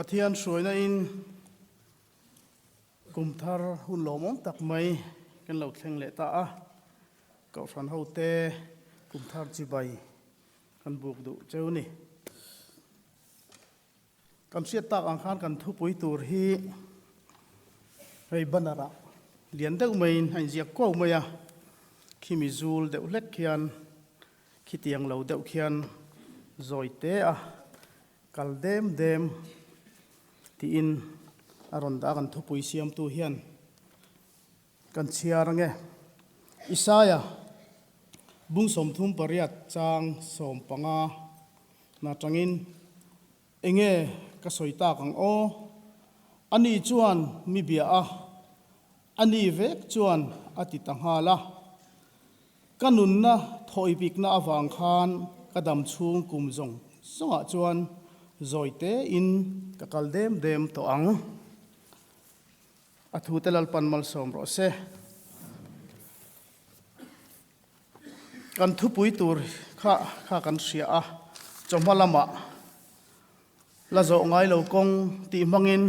Pathian hruaina in kum thar hun lawmawm tak mai kan lo thleng leh ta a, Kohhran hote kum thar chibai kan buk duh cheu ni. Kan hriat tak ang khan kan thupui tur hi hei banner ah lian deuh maiin a inziak kuau mai a, khimi zul deuh hlek khian khitiang lo deuh khian zawi te a kal dem dem tiin a rawn dah a kan thupui siamtu hian kan chhiar ange. Isaia bung 38 chang 15 na tangin Enge ka sawi tak ang aw? Ani chuan mi bia a, ani vek chuan a ti ta nghal a. Ka nunna thawibikna avang khan ka dam chhung kum zawng zawngah chuan zawi tein ka kal dem dem tawh ang. A thute Lalpan malsawm rawh se. Kan thupui tur kha kha kan hria a, chawhma lamah la zawh ngai lo kawng tih hmangin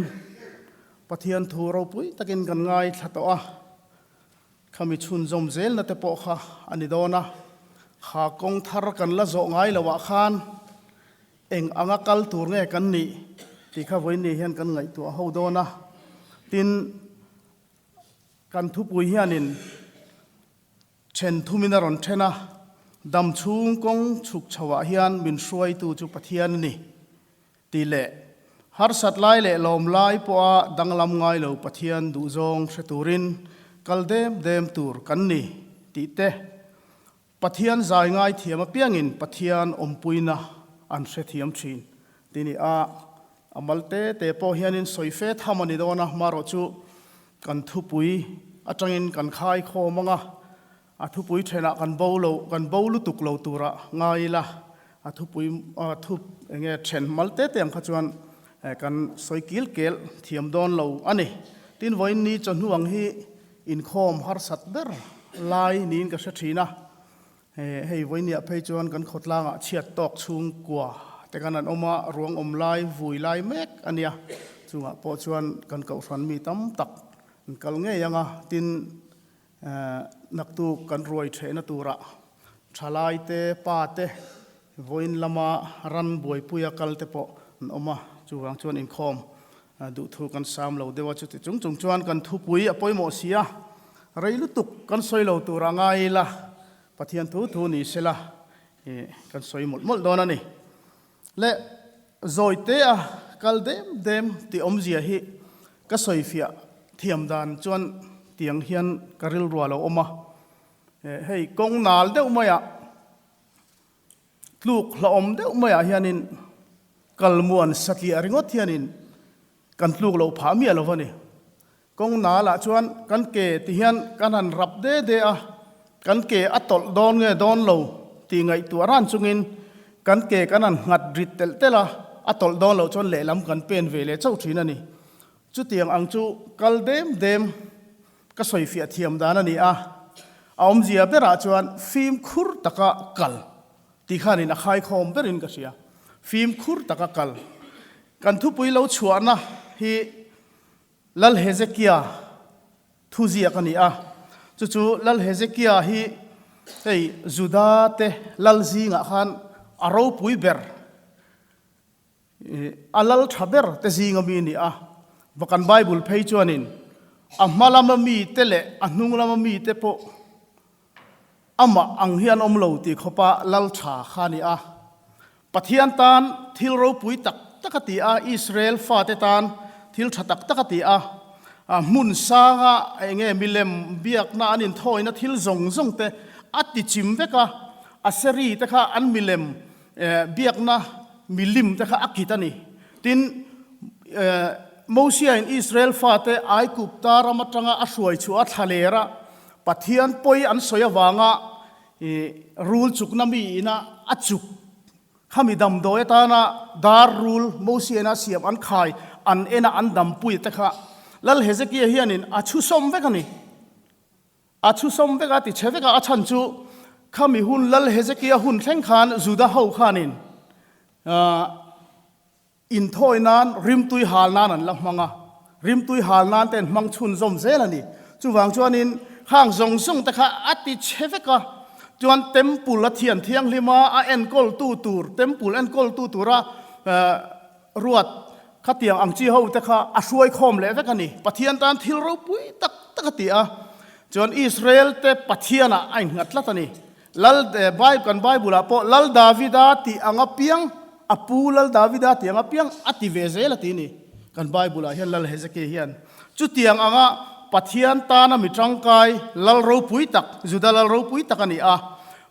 Pathian thu ropui takin kan ngaithla tawh a, khami chhunzawm zelna te pawh kha a ni dawn a, kha kawng thar kan la zawh ngai loah khan Eng anga kal tur nge kan nih tih kha vawiin hian kan ngaihtuah ho dawn a. Tin, kan thupui hianin then thumin a rawn then a, dam chhung kawng chhuk chhoah hian min hruaitu chu Pathian a ni tih leh harsat lai leh lawm lai pawha danglam ngai lo Pathian duhzawng hre turin kal dem dem tur kan ni tih te Pathian zai ngai thiam apiangin Pathian awmpuina an hrethiam thin ti ni a, a mal te te pawh hianin sawi fe tham a ni dawn a, marawh chu kan thupui atangin kan khai khawm ang a, a thupui thenah kan bo lo, kan bo lutuk lo tura ngai ila, a thupui thu enge then mal te te ang kha chuan kan sawi kil kel thiam dawn lo a ni. Tin, vawiin ni chawhnu ang hi Inkhawm harsat ber lai niin ka hre thin a, hei vawinia phei chuan kan khawtlangah chhiat tawk chhungkua te khan an awm a, ruang awm lai vui lai mek a nia, chungah pawh chuan kan kohhran mi tam tak an kal ngei ang a, tin naktuk kan ruai thehna turah thalai te, pa te, vawiin lama ran buaipuia kal te pawh an awm a, chuvang chuan inkhawm Duhthu kan sam lo deuh a, chuti chung chung chuan kan thupui a pawimawh si a, rei lutuk kan sawi lo tur a ngai ila, Pathian thu thu ni sela kan sawi mawlh mawlh dawn a ni. Le zawi te a kal dem dem tih awmzia hi ka sawi fiah thiam dan chuan tiang hian ka rilru a lo awm a, hei kawng nal deuh maiah Tluk hlauhawm deuh maiah hianin kalmuan satliah ringawt hianin kan tluk loh phah miah lo va ni. Kawng nalah chuan kan ke ti hian kan han rap de de a, kan ke a tawlh dawn nge dawn lo tih ngaihtuah ran chungin kan ke kan han nghat rit telh telh a, a tawlh dawn loh chuan lehlam kan pen ve leh chauh thin a ni. Chutiang ang chu kal dem dem Ka sawifiah thiam dan a ni a, a awmzia berah chuan fimkhur taka kal tih khanin a khaikhawm berin ka hria. Fimkhur taka kal. Kan thupui lo chhuahna hi Lal Hezekia thuziak a ni a, chu chu Lal Hezekia hi hei Juda te lal zingah khan a ropui ber. A lal tha ber te zinga mi a ni a, va kan Bible phei chuanin a hma lama mite leh a hnung lama mite pawh amah ang hi an awm lo tih khawpa lal tha kha a ni a. Pathian tan thil ropui tak tak a ti a, Israel fate tan thil tha tak tak a ti a, hmun sanga enge milem biakna an inthawina thil zawng zawng te a ti chim vek a, Aseri te kha an milem Biakna milim te kha a kit a ni. Tin, Mosiain Israel fate Aigupta ram atanga a hruai chhuah a thlaler a, Pathian pawi an sawi avanga rul chukna mi ina a chuk khami damdawi atana dar rul Mosiain a siam an khai an ena an dampui te kha Lal Hezekia hianin a chhusawm vek a ni. A chhusawm vek a, ti chhe vek a, a chhan chu khami hun Lal Hezekia hun thleng khan Juda ho khanin Inthawi nan, rimtui hal nan an la hmang a, rimtui hal nan te an hmang chhunzawm zel a ni. Chuvang chuanin khang zawng zawng te kha a ti chhe vek a, chuan temple a thian thianghlim a, a enkawltu tur, temple enkawltu tura ruat khatiang ang chi ho te kha a hruai khawm leh vek a ni. Pathian tan thil ropui tak tak a ti a, chuan Israel te Pathianah a innghat tlat a ni. Lal Bible kan Bible ah pawh Lal Davida tih ang apiang a pu Lal Davida tih ang apiang a ti ve zel a ti ni. Kan Bible ah hian Lal Hezekiah hian chutiang anga Pathian tana mi tangkai Lal ropui tak Juda Lal ropui tak a ni a.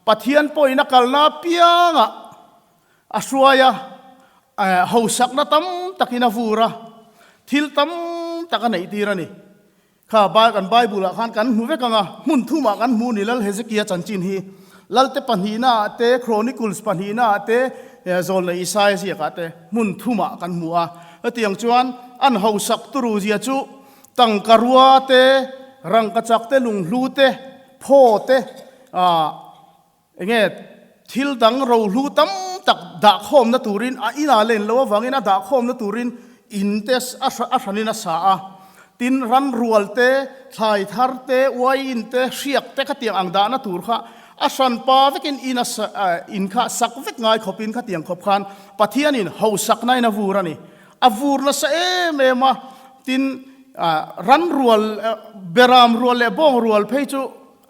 Pathian pawhin a kalna apiangah a hruai a, hausakna tam takin a vur a, thil tam tak a neih tir a ni. Kha Bai kan Bible ah khan kan hmu vek ang a, hmun thumah kan hmu ni Lal Hezekia chanchin hi. Lalte pahnihna ah te, Chronicles pahnihna ah te, Zawlnei Isaia ziakah te hmun thumah kan hmu a. Hetiang chuan an hausak turu zia chu tangka rua te, rangkachak te, lunghlu te, phaw te, ah Enge thil dang rohlu tam tak dahkhawmna turin a inah len loh avangin a dahkhawmna turin in te a hranin a sa a. Tin, ran rual te, thlai thar te, uaiin te, hriak te khatiang ang dahna tur kha a hran pa vekin in a in kha sak vek ngai khawpin khatiang khawp khan Pathianin hausaknain a vur a ni. A vur nasa em em a. Tin, ran rual, beram rual leh bawng rual phei chu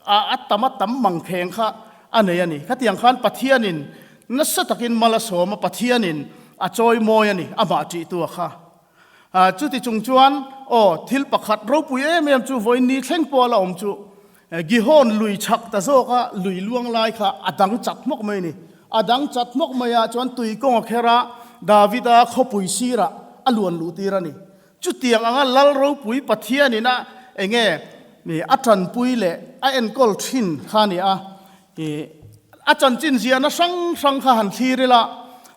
A a tam a tam mang kheng kha a nei a ni. Khatiang khan Pathianin nasa takin mal a sawm a, Pathianin a chawi mawi a ni, amah ṭihtu a kha. A chuti chung chuan, aw, thil pakhat ropui em em chu vawiin ni thleng pawh a la awm chu, Gihon lui chhak ta zawk a, lui luang lai kha a dang chat hmawk mai a ni. A dang chat hmawk mai ah chuan tui kawng a kher a, Davida khawpui sirah a luan luh tir a ni. Chutiang anga Lal ropui Pathianin a enge a tanpui leh a enkawl thin kha a ni a. A chanchin ziahna hrang hrang kha han thlir ila,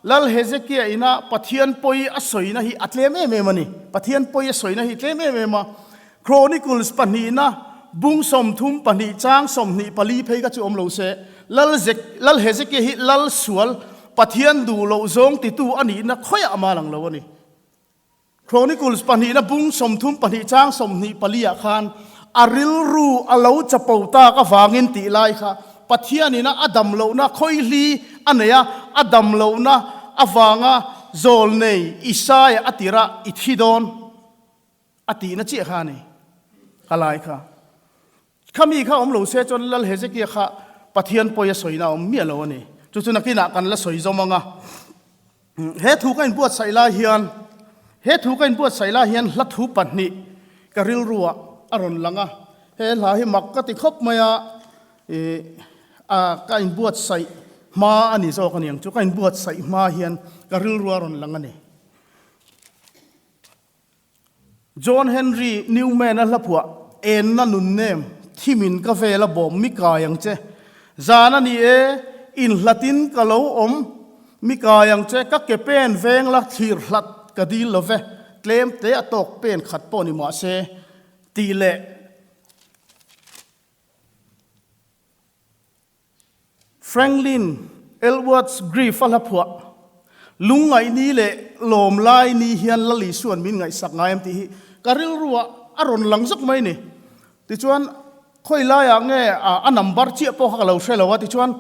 Lal Hezekia ina Pathian pawi a sawina hi a tlem em em a ni. Pathian pawi a sawina hi a tlem em em a. Chronicles pahnihna bung 32 chang 24 phei kha chu awm lo se, Lal Lal Hezekia hi Lal sual Pathian duh loh zawng titu a nihna khawiah mal ang lo a ni. Chronicles pahnihna bung 32 chang 24 ah khan a rilru a lo chapo tak avangin tih lai kha Pathianin a dam lohna khawihli a nei a, a dam lohna avanga zawlnei Isaia a tirah i thi dawn a tihna chiah kha a ni ka lai kha. Khami kha awm lo se chuan Lal Hezekia kha Pathian pawi a sawina a awm miah lo a ni. Chu chu nakinah kan la sawi zawm ang a. He thu ka inbuatsaih lai hian, he thu ka inbuatsaih lai hian hla thu pahnih ka rilruah a rawn lang a. He hla hi mak ka ti khawp mai a, ih a ka inbuatsaih hma a ni zawk a ni ang chu. Ka inbuatsaih hma hian ka rilrua a rawn lang a ni. John Henry Newman-a hlaphuah Enna Nunnem, Thimin ka vel a bawm mi kai ang che, Zan a ni e, inhlatin ka lo awm mi kai ang che, ka ke pen veng la thlir hlat ka dil lo ve, tlem te a tawk pen khat pawh ni mah se, tih leh. Franklin Elwood Grief-a hlaphuah, Lungngaih ni leh lawm lai ni hian Lal Isua'n min ngaihsak ngai em tih hi ka rilruah a rawn lang zawk mai ni. Tichuan, khawi laiah nge a number chiah pawh kha ka lo hre lo a, tichuan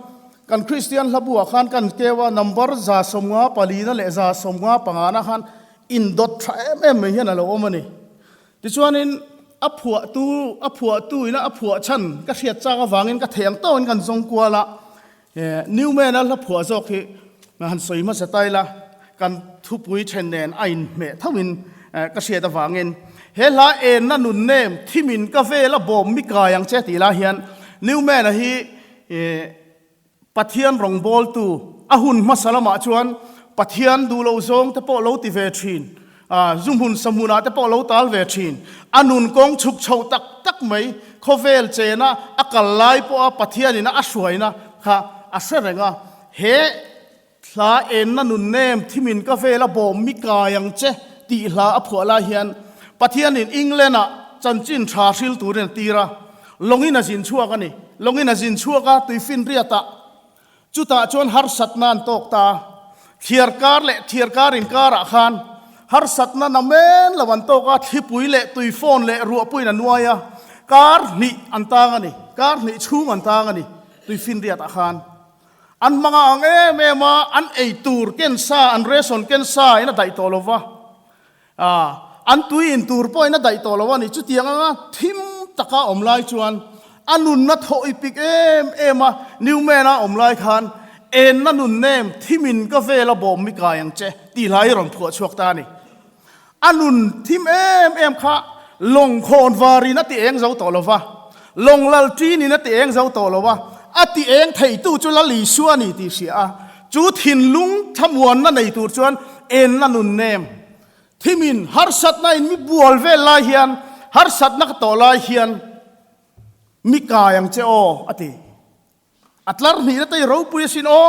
kan Kristian hlabuah khan kan keu a, number 54 na leh 155 na khan indawt tha em em mai hian a lo awm a ni. Tichuanin a phuahtu, a phuahtu ina a phuah chhan ka hriat chak avangin ka thei ang tawkin kan zawng kual a, Newman-a hla phuah zawk hi han sawi hmasa ta ila, kan thupui then nen a inhmeh thoin ka hriat avangin he hla enna nun nem thimin ka vel a bawm mi kai ang che tih lai hian Newman-a hi Pathian rawngbawltu a hun hmasa lamah chuan Pathian duh loh zawng te pawh lo ti ve thin, zu hmun sa hmunah te pawh lo tal ve thin. A nun kawng chhuk chho tak tak mai, khawvel chena a kal lai pawha Pathianin a hruaina kha a hre reng a. He hla enna nun nem thimin ka vel a bawm mi kai ang che tih hla a phuah lai hian Pathianin England-ah chanchin tha hril turin a tir a. Lawngin a zin chhuak a ni. Lawngin a zin chhuak a, tuifinriatah. Chutah chuan harsatna an tawk ta. Thliarkar leh thliarkar inkarah khan harsatna namen lo an tawk a, thlipui leh tuifawn leh ruahpuiin a nuai a, kar hnih an tang a ni, kar hnih chhung an tang a ni tuifinriatah khan. An hmanga ang em em a, an ei tur ken sa, an ration ken sa in a daih tawh lo va, an tui in tur pawhin a daih tawh lo a ni. Chutiang anga thim taka awm lai chuan a nunna thawh i pik em em a, Newman-a awm lai khan enna nun nem thimin ka vela bawm mi kai ang che tih hlai i rawn phuah chhuak ta a ni. A nun thim em em kha lawng khawn varin a ti eng zo tawh lo va, lawng lal ṭinin a ti eng zo tawh lo va, a ti eng theitu chu Lal Isua a ni tih hria a, chu thinlung thlamuanna nei tur chuan enna nun nem thimin harsatna in mi bual vel lai hian harsatna ka tawh lai hian mi kai ang che aw a ti. A tlar hnihna te i ropui asin aw,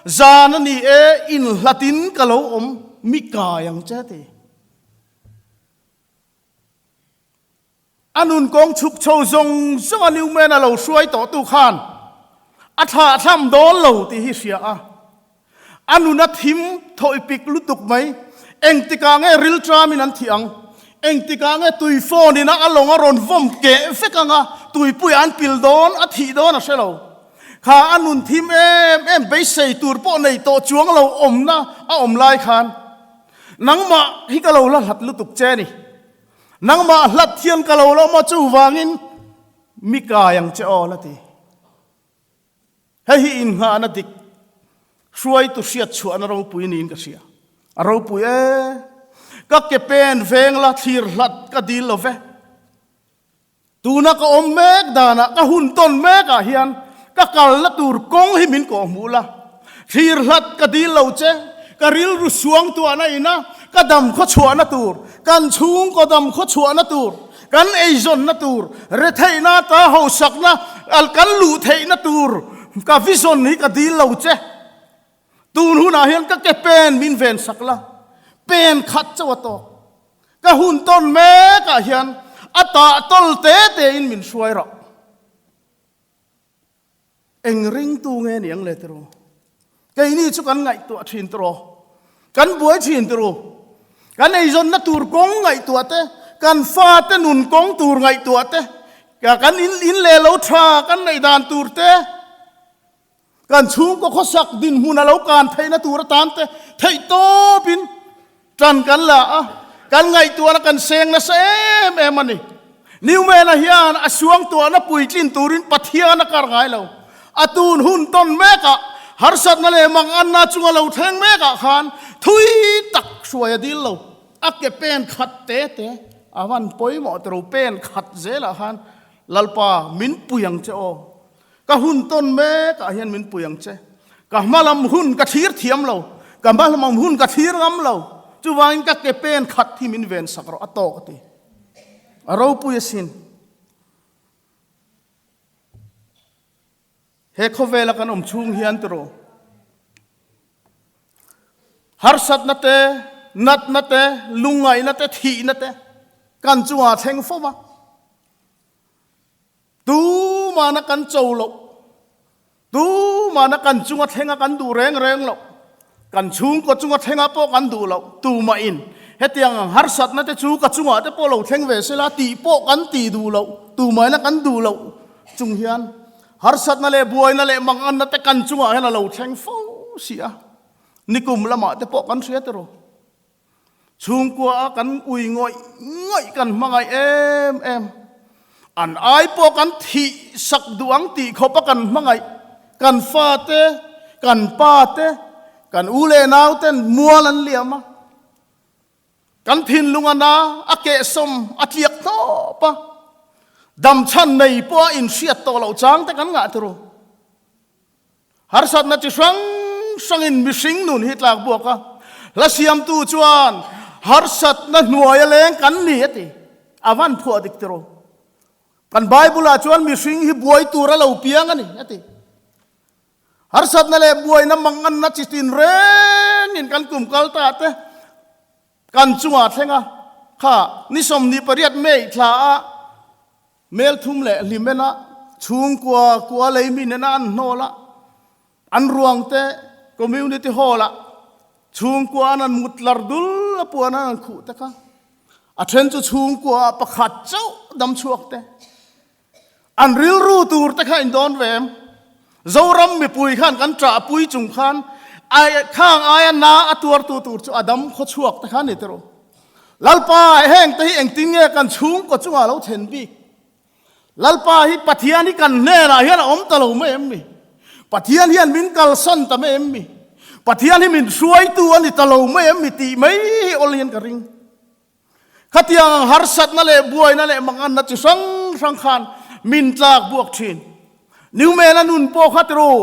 zan a ni e, inhlatin ka lo awm, mi kai ang che ti. A nun kawng chhuk chho zawng zawng a Newman a lo hruai tawh tu khan a thlahthlam dawn lo tih hi hria a. A nun a thim thawih pik lutuk mai. Engtikah nge rilṭamin an thih ang? Engtikah nge tui phone ina a lawng a rawn vawm keh vek ang a, tuipuiah an pil dawn, a thih dawn a hre lo. Kha a nun thim em em beisei tur pawh nei tawh chuang lo awmna a awm lai khan nangmah hi ka lo la hlat lutuk che ni. Nangmah hlat hian ka lo la awm a, chuvangin mi kai ang che aw la ti. Hei hi innghahna dik hruaitu hriat chhuahna ropui niin ka hria. A ropui e! Ka ke pen veng la thlir hlat ka dil lo ve. Tuna ka awm mek danah, ka hun tawn mekah hian ka kalna tur kawng hi min kawhhmuh la. Thlir hlat ka dil lo che, ka rilru suang tuahna ina ka dam khaw chhuahna tur, kan chhungkaw dam khaw chhuahna tur, Kan eizawnna tur, retheihna ata hausakna kan luh theihna tur ka vision hi ka dil lo che. Tun hunah hian ka ke pen min ven sak la, pen khat chauh a tawk. Ka hun tawn mekah hian a tah tawl te tein min hruai rawh. Eng ringtu nge ni ang le tiraw? Keini chu kan ngaihtuah thin tiraw? Kan buai thin tiraw? Kan eizawnna tur kawng ngaihtuah te, kan fate nun kawng tur ngaihtuah te, kan in in leh lo tha kan neih dan tur te, kan chhungkaw khawsak dinhmun a lo kan theihna tur atan te theihtawpin Ṭan kan la a, kan ngaihtuahna kan seng nasa em em a ni. Newman-a hian a suangtuahna puitlin turin Pathian a kar ngai lo. A tun hun tawn mekah, harsatna leh manganna chunga lo thleng mekah khan thui tak hruai a dil lo. A ke pen khat te te a van pawimawh tiro pen khat zelah khan, Lalpa, min pui ang che aw. Ka hun tawn mekah hian min pui ang che. Ka hmalam hun ka thlir thiam lo, ka hmalam hun ka thlir ngam lo. Chuvangin ka ke pen khat hi min ven sak rawh a tawk a ti. A ropui asin. He khawvela kan awm chhung hian tiraw. Harsatna te, natna te, lungngaihna te, thihna te kan chungah thleng fo va. Tumahna kan cho loh, tumahna kan chunga thlenga kan duh reng reng loh, kan chhungkaw chunga thlenga pawh kan duh loh, tumahin hetiang ang harsatna te chu ka chungah te pawh lo thleng ve sela tih pawh kan tih duh loh, tumahna kan duh loh chung hian harsatna leh buaina leh manganna te kan chungah hian a lo thleng fo si a, nikum lamah te pawh kan hria tiraw. Chhungkua a kan ui ngawih ngawih kan hmangaih em em. An ai pawh kan thih sak duh ang tih khawp a kan hmangaih. Kan fa te, kan pa te, kan u leh nau ten mual an liam a. Kan thinlung a na, a kehsawm, a tliak tawp a. Damchhan nei pawh a inhriat tawh loh chang te kan ngah turu. Harsatna chi hrang hrangin mihring nun hi tlak buak a, hla siamtu chuan harsatna hnuaia leng kan ni a ti. A van phuah dik tiraw? Kan Bible-ah chuan mihring hi buai tur a lo piang a ni a ti. Harsatna leh buaina manganna chi tin rengin kan kum kal ta te kan chungah thleng a, kha ni 28 May thla a Mel thum leh hlim ena chhungkua kua lei min ena an hnawl a, an ruang te community hall ah. Chhungkua an an mut lar dul a puan an an khuh te kha. A then chu chhungkua ah pakhat chauh dam chhuak te. An rilru tur te kha in dawn ve em? Zoram mipui khan kan ṭah pui chung khan ai khang aia na a tuartu tur chu a dam khaw chhuak te kha ni tiraw. Lalpa heng te hi engtin nge kan chhungkaw chungah lo thlen bik? Lalpa hi Pathian hi kan hnenah hian a awm ta lo mai em mi? Pathian hian min kalsan ta mai em mi? Pathian hi min hruaitu a ni ta lo mai em mi tih mai hi awl hian ka ring. Khatiang ang harsatna leh buaina leh manganna chi hrang hrang khan min tlak buak thin. Newman-a nun pawh kha tiraw,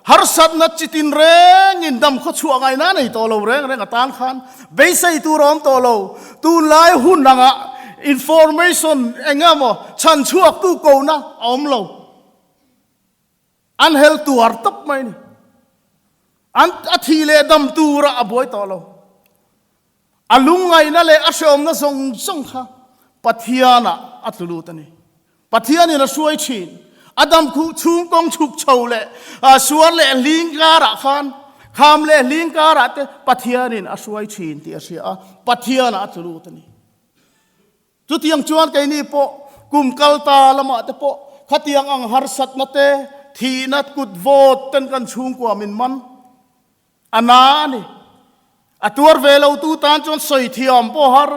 harsatna chi tin rengin dam khaw chhuah ngaihna a nei tawh lo reng reng atan khan beisei tur a awm tawh lo. Tunlai hun angah information eng emaw chhan chhuaktu kohna a awm lo. An hel tuar tawp mai a ni. An a thih leh dam turah a buai tawh lo. A lungngaihna leh a hreawmna zawng zawng kha Pathianah a tlu lut a ni. Pathianin a hruai thin. A dam khuh chhung kawng chhuk chho leh suar leh hling karah khan, kham leh hling karah te Pathianin a hruai thin tih a hria a, Pathianah a tlu lut a ni. Chutiang chuan keini pawh kum kal ta lamah te pawh khatiang ang harsatna te, thihna kut vawt ten kan chhungkua min man. A na a ni. A tuar ve lo tu tan chuan sawi thiam pawh har.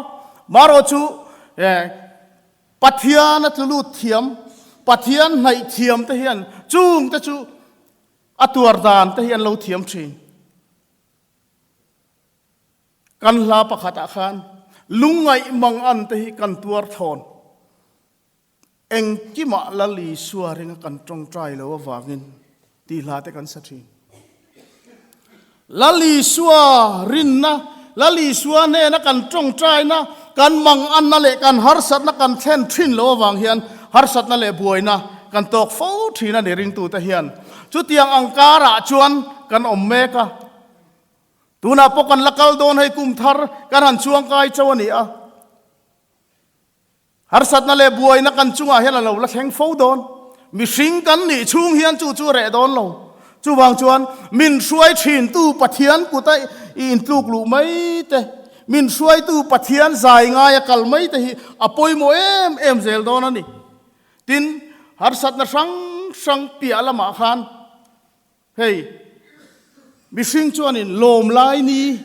Marawh chu Pathian a tlu lut thiam, Pathian hnaih thiam te hian chung te chu a tuar dan te hi an lo thiam thin. Kan hla pakhatah khan lungngaih mang an te hi kan tuar thlawn. Engkimah Lal Isua ringa kan tawngtai lo avangin tih hla te kan sa thin. Lal Isua rinna, Lal Isua hnena kan tawngtaina, kan manganna leh kan harsatna kan thlen thin lo avang hian harsatna leh buaina kan tawk fo thin a ni ringtute hian. Chutiang ang karah chuan kan awm mek a. Tunah pawh kan la kal dawn hei kum thar kan han chuangkai chauh a ni a. Harsatna leh buaina kan chungah hian a lo la thleng fo dawn. Mihring kan nih chhung hian chu chu a reh dawn lo. Chuvang chuan min hruai thintu Pathian kuta i intluk luh mai te, min hruaitu Pathian zai ngaia kal mai te hi a pawimawh em em zel dawn a ni. Tin, harsatna hrang hrang piah lamah khan Hei, mihring chuanin lawm lai ni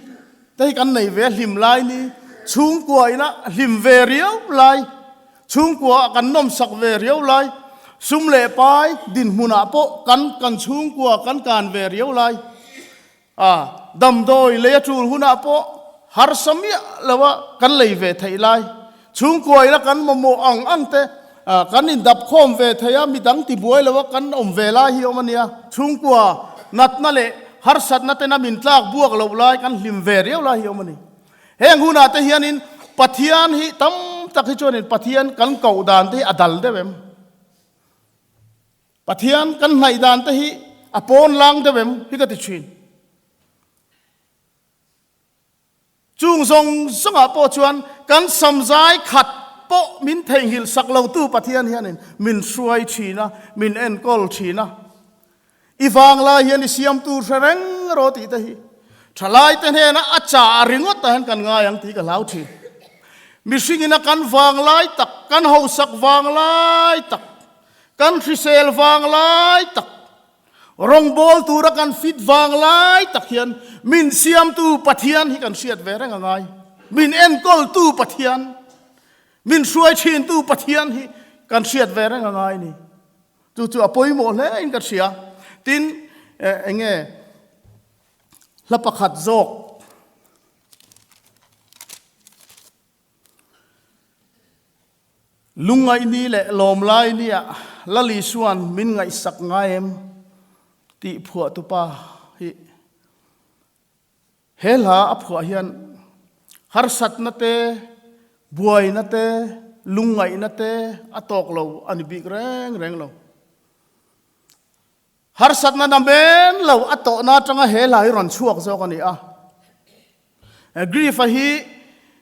te hi kan nei ve a, hlim lai ni, chhungkua ina hlim ve riau lai, chhungkua ah kan nawmsak ve riau lai, sum leh pai dinhmunah pawh kan kan chhungkua kan kan ve riau lai, a damdawi lei a tul hunah pawh harsa miah loa kan lei ve theih lai, Chhungkua ila kan mamawh ang ang te kan indap khawm ve thei a, midang ti buai lo a kan awm ve lai hi awm a nia. Chhungkua natna leh harsatna tena min tlak buak loh lai kan hlim ve riau lai hi awm a ni. Heng hunah te hianin Pathian hi tam tak hi chuanin Pathian kan koh dan te hi a dal deuh em? Pathian kan hnaih dan te hi a pawn lang deuh em? Hi ka ti thin. Chung zawng zawngah pawh chuan kan samzai khat pawh min theihnghilh sak lotu Pathian hianin min hruai thin a, min enkawl thin a. I vanglai hian i siamtu hre reng rawh tih te hi thalaite hnena a chah ringawt ah hian kan ngai ang tih ka hlau thin. Mihringina kan vanglai tak, kan hausak vanglai tak, kan hrisel vanglai tak, Rawngbâwl tura kan fit vang lai tak hian min siamtu Pathian hi kan hriat ve reng a ngai. Min enkawltu Pathian, min hruai thintu Pathian hi kan hriat ve reng a ngai ni. Chu chu a pawimawh hle in ka hria. Tin, eng nge hla pakhat zawk. Lungngaihni leh lawmlai nia Lal Isua'n min ngaihsak ngai em tih phuahtupa hi he hla a phuah hian harsatna te, buaina te, lungngaihna te a tawk lo a ni bik reng reng lo. Harsatna na men lo a tawhna atanga he hla hi rawn chhuak zawk a ni a. Grief-a hi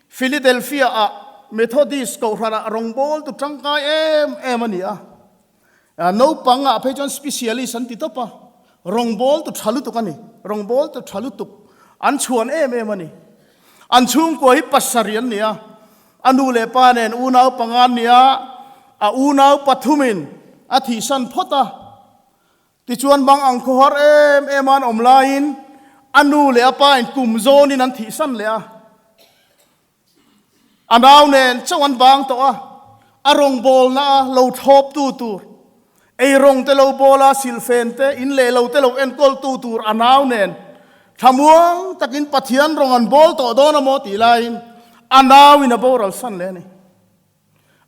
Philadelphia-ah Methodist kohhranah rawngbawltu tangkai em em a ni a. Naupangah phei chuan specialist an ti tawp a, rawngbawltu tha lutuk a ni. Rawngbawltu tha lutuk. An chhuan em em a ni. An chhungkua hi pasarih an ni a, a nu leh pa nen unau panga an ni a, a unau pathumin a thihsan phawt a. Tichuan bang ang khawhar em em a an awm laiin a nu leh a pa in kum zawnin an thihsan leh a. A nau nen chauh an bang tawh a, a rawngbawlna a lo thlawptu tur, eirawng te lo bawl a, silhfen te, in leh lo te lo enkawltu tur a nau nen thlamuang takin Pathian rawng an bawl tawh dawn a maw tih laiin a nauin a boral san leh a ni.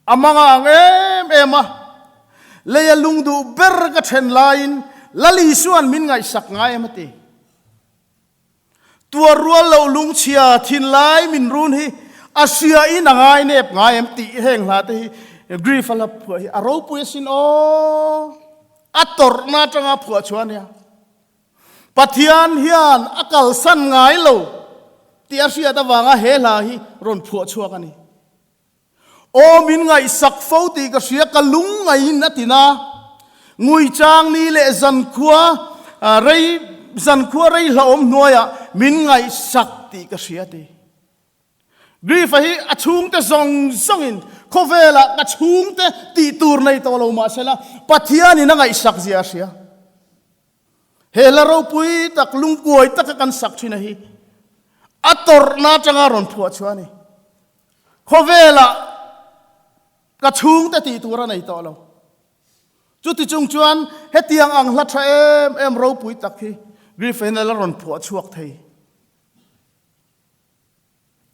A manga ang em em a, leia lungduh ber ka then laiin Lal Isua'n min ngaihsak ngai em a ti. Tuar rual loh lungchhia thinlai min run hi a hria in a ngai nep ngai em tih heng hla te hi grief a la phuah hi a ropui asin aw a tawrhna atanga phuah chhuah ania. Pathian hian a kalsan ngai lo tih a hriat avanga he hla hi rawn phuah chhuak a ni. Aw min ngaihsak fo tih ka hria, ka lung ngaiin a tin a. Ngui chang ni leh zankhua rei zankhua rei hlauhawm hnuaiah min ngaihsak tih ka hria ti. Grief-a hi a chhungte zawng zawngin khawvelah ka chhungte tih tur nei tawh lo mahsela Pathianin a ngaihsak zia a hria. He hla ropui tak lungkuai taka kan sak thin a hi a tawrhna atanga rawn phuah chhuah a ni. Khawvelah ka chhungte tih tur a nei tawh lo. Chuti chung chuan hetiang ang hla tha em em ropui tak hi Griffin a la rawn phuah chhuak thei.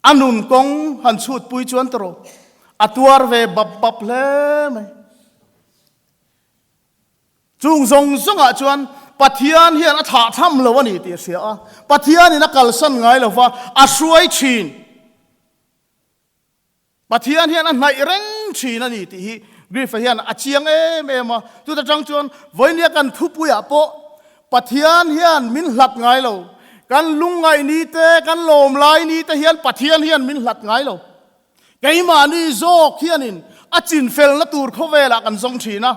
A nun kawng han chhutpui chuan tawrh a tuar ve bap bap hle mai. Chung zawng zawngah chuan Pathian hian a thlah tham lo a ni tih a hria a, Pathianin a kalsan ngai lo va, a hruai thin. Pathian hian a hnaih reng thin a ni tih hi Griff-a hian a chiang em em a. Chuta tang chuan vawinia kan thupuiah pawh Pathian hian min hlat ngai lo. Kan lungngaih ni te, kan lawm lai ni te hian Pathian hian min hlat ngai lo. Keimahni zawk hianin a chinfelna tur khawvelah kan zawng thin a,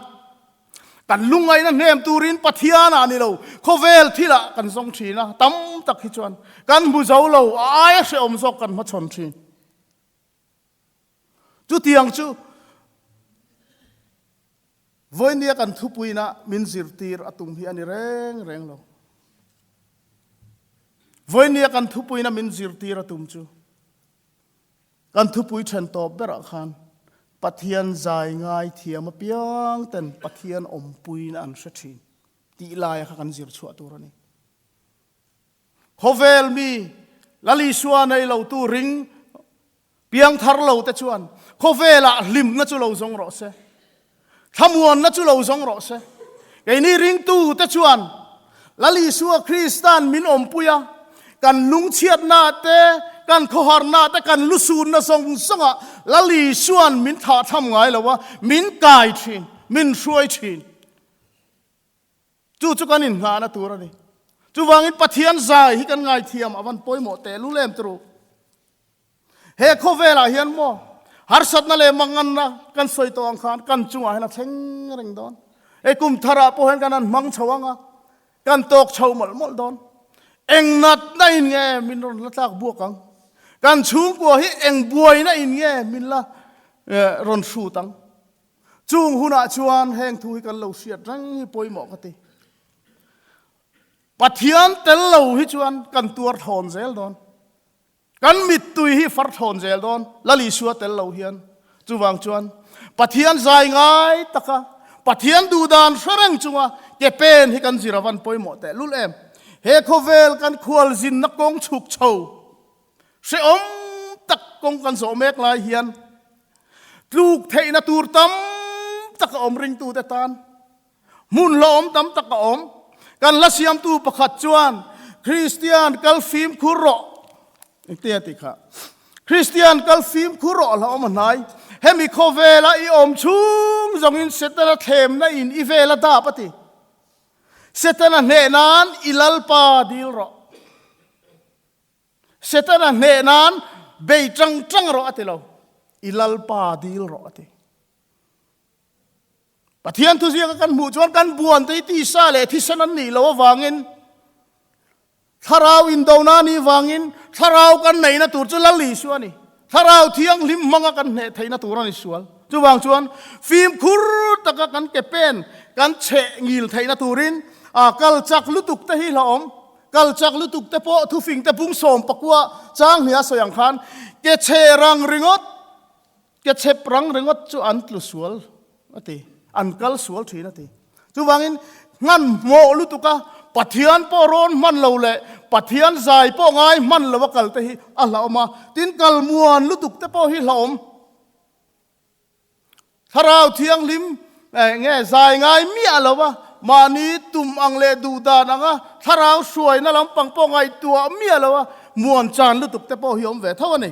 kan lungngaihna hnem turin Pathianah ni lo, khawvel thilah kan zawng thin a, tam tak hi chuan kan hmu zo lo, a aia hrehawm zawk kan hmachhawn thin. Chutiang chu vawinia kan thupuina min zirtir a tum hi a ni reng reng lo. Vawinia kan thupuina min zirtir a tum chu Kan thupui then tawp berah khan Pathian zai ngai thiam apiang ten Pathian awmpuina an hre thin tih laia kha kan zir chhuah tur a ni. Khawvel mi Lal Isua nei lotu ring piang thar lo te chuan khawvelah hlimna chu lo zawng rawh se. Thlamuanna chu lo zawng rawh se. Keini ringtute chuan Lal Isua Krista'n min awmpui a, kan lungchhiatna te, kan khawharna te, kan lusunna zawng zawngah Lal Isua'n min thahtham ngai lo a, min kai thin, min hruai thin. Chu chu kan inngahna tur a ni. Chuvangin Pathian zai hi kan ngaithiam a van pawimawh tehlul em turu. He khawvelah hian maw harsatna leh manganna kan sawi tawh ang khan kan chungah hian a thleng reng dawn. Hei kum tharah pawh hian kan han hmang chho ang a, kan tawk chho mawlh mawlh dawn. Eng natna in nge min rawn la tlak buak ang? Kan chhungkua hi eng buaina in nge min la rawn hrut ang? Chung hunah chuan heng thu hi kan lo hriat reng hi pawimawh ka ti. Pathian tel lo hi chuan kan tuar thawn zel dawn. Kan mittui hi far thawn zel dawn Lal Isua tel lo hian. Chuvang chuan Pathian zai ngai taka Pathian duhdan hre reng chunga ke pen hi kan zir avan pawimawh teh lul em. He khawvel kan khualzinna kawng chhuk chho Hrehawm tak kawng kan zawh mek lai hian tluk theihna tur tam tak a awm ringtute tan hmun hlawhawm tam tak a awm. Kan hla siamtu pakhat chuan Kristian kal fimkhur rawh engte a ti kha. Kristian kal fimkhur rawh hlauhawm a hnai. Hemi khawvela i awm chhung zawngin Setana thlemna in i vel a dap a ti. Setana hneh nan i Lalpa dil rawh. Setana hneh nan bei tang tang rawh a ti lo, i Lalpa dil rawh a ti. Pathian thuziaka kan hmuh chuan kan buan te hi tisa leh thisen an nih loh avangin Thlarau indona nih vangin thlarau kan neihna tur chu Lal Isua a ni. Thlarau thianghlim hmanga kan hneh theihna tur a ni sual. Chuvang chuan fimkhur taka kan ke pen kan chheh ngil theihna turin a kal chak lutuk te hi hlauhawm. Kal chak lutuk te pawh thufing te bung sawm pakua chang hnia sawi ang khan ke chhe rang ringawt, ke chhep rang ringawt chu an tlu sual a ti, an kal sual thin a ti. Chuvangin hmanhmawh lutuk a, Pathian pawh rawn hman lo leh Pathian zai pawh ngai hman lo a kal te hi a hlauhawm a, tin kal muan lutuk te pawh hi hlauhawm. Thlarau Thianghlim nge zai ngai miah lo a, mahni tum ang leh duh dan anga thlarau hruaina lampang pawh ngaihtuah miah lo a, muan chan lutuk te pawh hi awm ve tho a ni.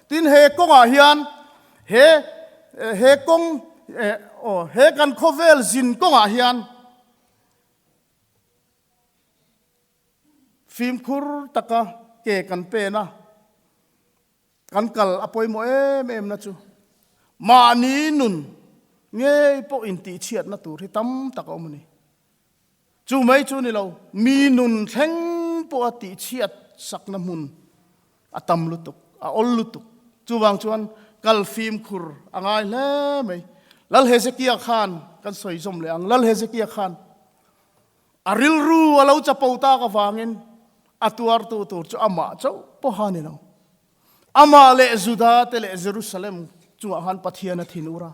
Tin he kawngah hian He he kawng aw he kan khawvel zin kawngah hian fimkhur taka ke kan pen a, kan kal a pawimawh em em na chu mahni nun ngei pawh intihchhiatna tur hi tam tak a awm a ni. Chu mai chu ni lo, mi nun thleng pawha tihchhiat sakna hmun a tam lutuk, a awl lutuk. Chuvang chuan kal fimkhur a ngai hle mai. Lal Hezekia khan kan sawi zawm leh ang, Lal Hezekia khan a rilru a lo chapo tak avangin a tuartu tur chu amah chauh pawha ni lo. Amah leh Juda te leh Jerusalem chungah khan Pathian a thin ur a.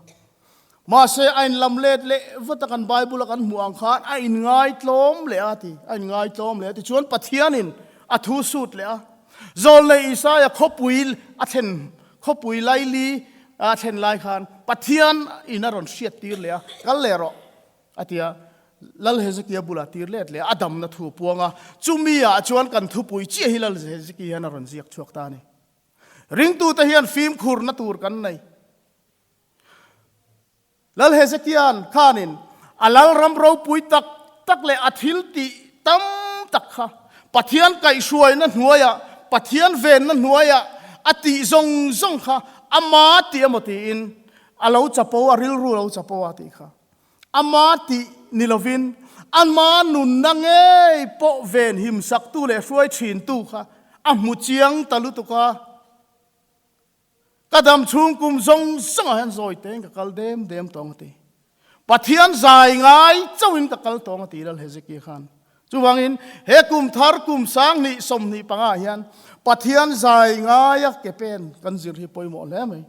Mahse, a inlam let leh vat a, kan Bible a kan hmuh ang khan a inngaitlawm leh a ti, a inngaitlawm leh a ti. Chuan Pathianin a thu sut leh a. Zawlnei Isaia khawpui a thlen, khawpui laili a thlen lai khan Pathian in a rawn hriat tir leh a, kal leh rawh. A ti a, Lal Hezekia bulah tir let leh a damna thu a puang a, chumi ah chuan kan thupui chiah hi Lal Hezekia hian a rawn ziak chhuak ta a ni. Ringtute hian fimkhurna tur kan nei. Lal Hezekia'n khanin a lalram ropui tak tak leh a thil tih tam tak kha Pathian kaihhruaina hnuaiah, Pathian venna hnuaiah a tih zawng zawng kha ama tih emaw tiin a lo chapo a, rilru lo chapo a tih kha. Ama tih ni lovin ama nunna ngei pawh ven himsaktu leh hruai thintu kha a hmu chiang ta lutuk a. Ka dam chhung kum zawng zawngah hian zawi tein ka kal dem dem tawng a ti. Pathian zai ngai chauhin ka kal tawng a ti Lal Hezekia khan. Chuvangin he kum thar kum 20 25 ah hian Pathian zai ngaia ke pen kan zir hi pawimawh hle mai.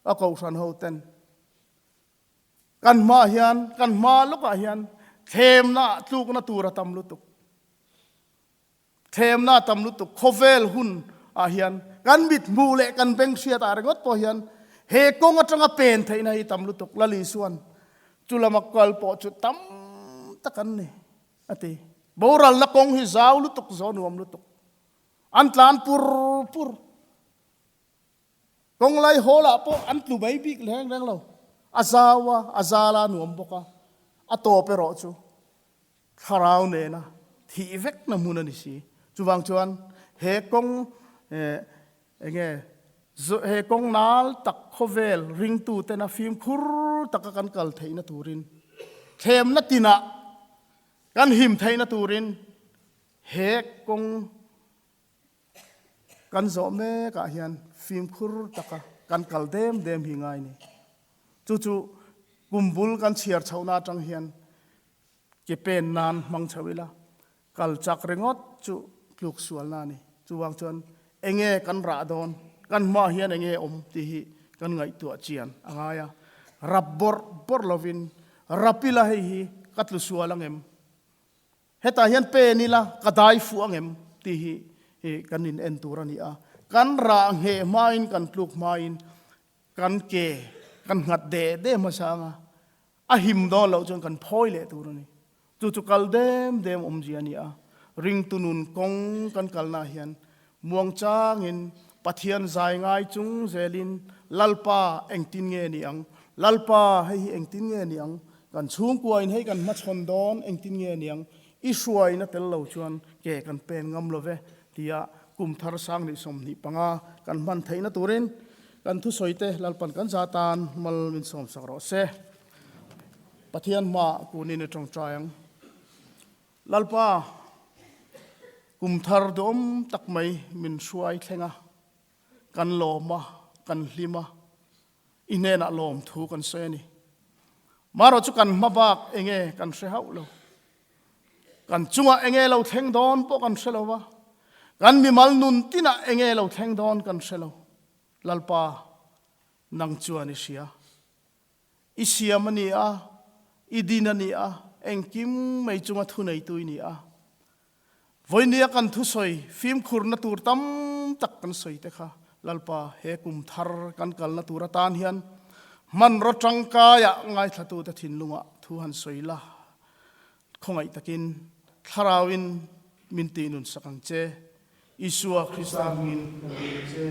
A kohhran ho ten Kan hmaah hian, kan hma lawkah hian thlemna tlukna tur a tam lutuk. Thlemna a tam lutuk. Khawvel hun ah hian kan mit hmuh leh kan beng hriat ah ringawt pawh hian he kawng atanga pen theihna hi tam lutuk. Lal Isuan chu lama kal pawh chu tam tak an ni a ti. Boralna kawng hi zau lutuk, zaw nuam lutuk. An tlan pur pur. Kawng lai hawl ah pawh an tlu mai bik reng reng lo. A zau a, a zal a nuam bawk a, a tawp erawh chu thlarau nena thih vekna hmun a ni si. Chuvang chuan he kawng enge he kawng nal tak khawvel ringtu tena fimkhur taka kan kal theihna turin thlemna tinah kan him theihna turin he kawng Kan zawh mekah hian fimkhur taka kan kal dem dem hi ngai ni. Chu chu kum bul kan chhiar chhohna atang hian ke pen nan hmang chho ila, kal chak ringawt chu tluk sualna a ni. Chuvang chuan enge kan rah dawn, kan hmaah hian enge awm tih hi kan ngaihtuah chian a ngai a. Rap bawrh bawrh lovin rap ila hei hi ka tlu sual angem? Hetah hian pen ila ka dai fuh ang em tih hi kan in en tur a ni a. Kan rah ngheh hmain kan tluk hmain kan ke kan nghat deh deh hmasa ang a, a him dawn loh chuan kan phawi leh tur a ni. Chu chu kal dem dem awmzia a ni a. Ringtu nun kawng kan kalnaah hian muangchangin Pathian zai ngai chung zelin Lalpa engtin nge ni ang? Lalpa hei hi engtin nge ni ang? Kan chhungkuain hei kan hmachhawn dawn engtin nge niang? I hruaina tel lo chuan ke kan pen ngam lo ve tia kum thar 2025 kan hman theihna turin kan thusawite Lalpan kan za tan mal min sawmsak rawh se. Pathian hmaah kunin i tawngtai ang. Lalpa. Kum thar duhawm tak mai min hruai thleng a, kan lawm a, kan hlim a, i hnenah lawm thu kan sawi a ni. Marawh chu kan hma bak enge kan hre hauh lo. Kan chungah enge lo thleng dawn pawh kan hre lo va, kan mimal nun tinah enge lo thleng dawn kan hre lo. Lalpa, nang chuan i hria. I siam a ni a, i din a ni a, engkim mai chunga thuneitu i ni a. Vawinia kan thusawi fimkhurna tur tam tak kan sawi te kha Lalpa he kum thar kan kalna tur atan hian hmanraw tangkaiah ngaithlatute thinlungah thu han sawi la, khawngaih takin Thlarauin min tihnunsak ang che. Isua Krista hmingin kan dil che.